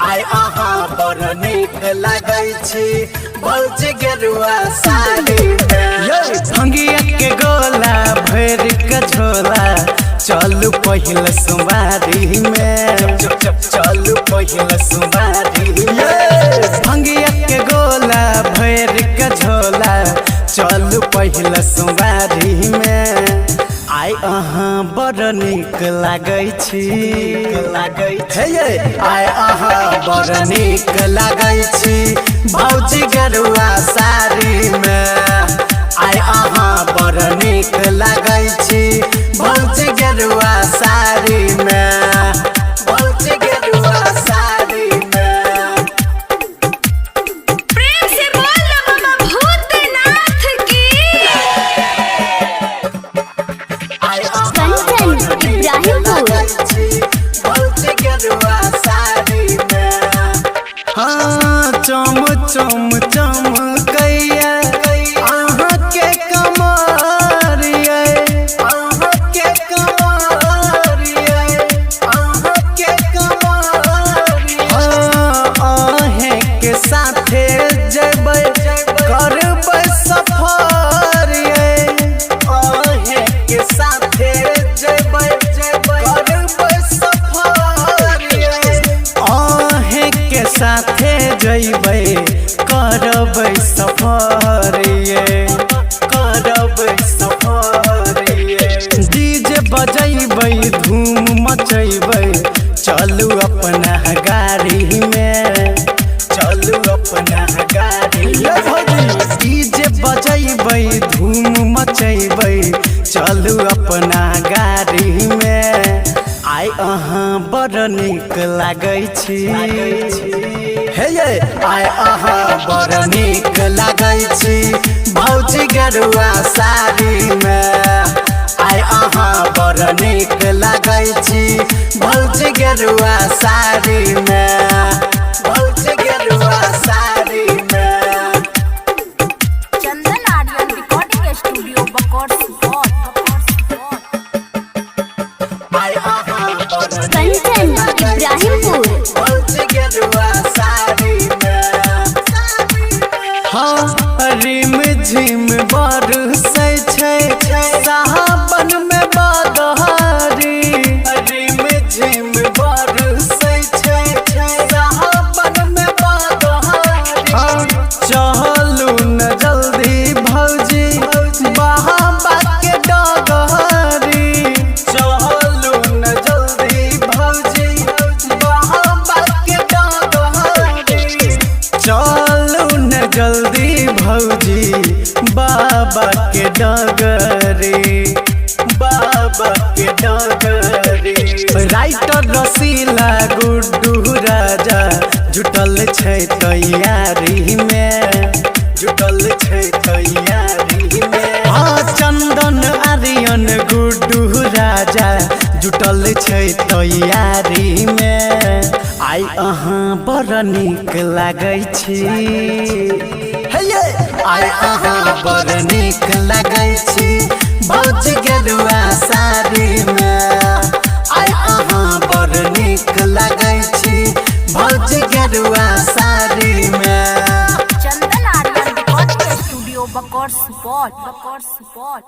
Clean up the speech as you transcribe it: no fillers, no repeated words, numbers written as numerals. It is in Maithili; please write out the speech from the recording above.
आइ अहाँ बड़ नीक लगै छी भौजी गेरुआ साड़ी में। भंगिया के गोला भर के झोला, चलू पहिल सोमवारी में। चलू पहिल सोमवारी में। भंगिया के गोला भर के झोला, चलू पहिल सोमवारी में। आइ अहाँ बड़ नीक लागै छी, लागै हे ये, आइ अहाँ बड़ नीक लागै छी भौजी गेरुआ साड़ी में। आइ अहाँ बड़ नीक लागै छी भौजी गेरुआ साड़ी में। भौजी गेरुआ साड़ी में। प्रेम से बोल ना बाबा भूतनाथ की। आइ अहाँ कंचन बड़ नीक इब्राहिमपुर। लागै छी भौजी गेरुआ साड़ी में। हाँ, चम चम चम कैया अहाँ के कमरिया, अहाँ के कमरिया, अहाँ के कमरिया। हाँ, अहें के साथे जयबै करबै सफर यै। अहें के साथे जयबै जयबै करबै सफर यै। अहें के साथे जयबै करबै सफर यै, करबै सफर यै। डीजे बजैबै धूम मचैबै, चलू अपना गाड़ी में। चलू अपना गाड़ी ये भौजी, डीजे बजैबै धूम मचैबै, चलू अपना गाड़ी में। आइ अहाँ बड़ नीक लागै छी, हे ये, आइ अहाँ बड़ नीक लागै छी भौजी गेरुआ साड़ी में। आइ अहाँ बड़ नीक लागै छी भौजी गेरुआ साड़ी में। भौजी गेरुआ साड़ी में। चंदन आर्यन रिकॉर्डिंग स्टूडियो बकौर सुपौल। आइ अहाँ बड़ नीक कंचन लागै छी इब्राहिमपुर। भौजी गेरुआ साड़ी में। हाँ, रिम झिम बरसै छै सावन में बदहारी। रिम झिम बरसै छै सावन में बदहारी। हाँ, चलू न जल्दी भौजी बाबा के डगरी। चलू न जल्दी भौजी बाबा के डगरी। चलू न जल्दी भौजी बाबा के डगरी, बाबा के डगरी। राइटर रसीला गुड्डू राजा जुटल छै तैयारी में। जुटल छै तैयारी में। हाँ, चंदन आर्यन गुड्डू राजा जुटल छै तैयारी में। आइ अहाँ बड़ नीक लागै छी, हे ये, आइ अहाँ बड़ नीक लागै छी भौजी गेरुआ साड़ी में। आइ अहाँ बड़ नीक लागै छी भौजी गेरुआ साड़ी में। चंदन आर्यन रिकॉर्डिंग स्टूडियो बकौर सुपौल, बकौर सुपौल।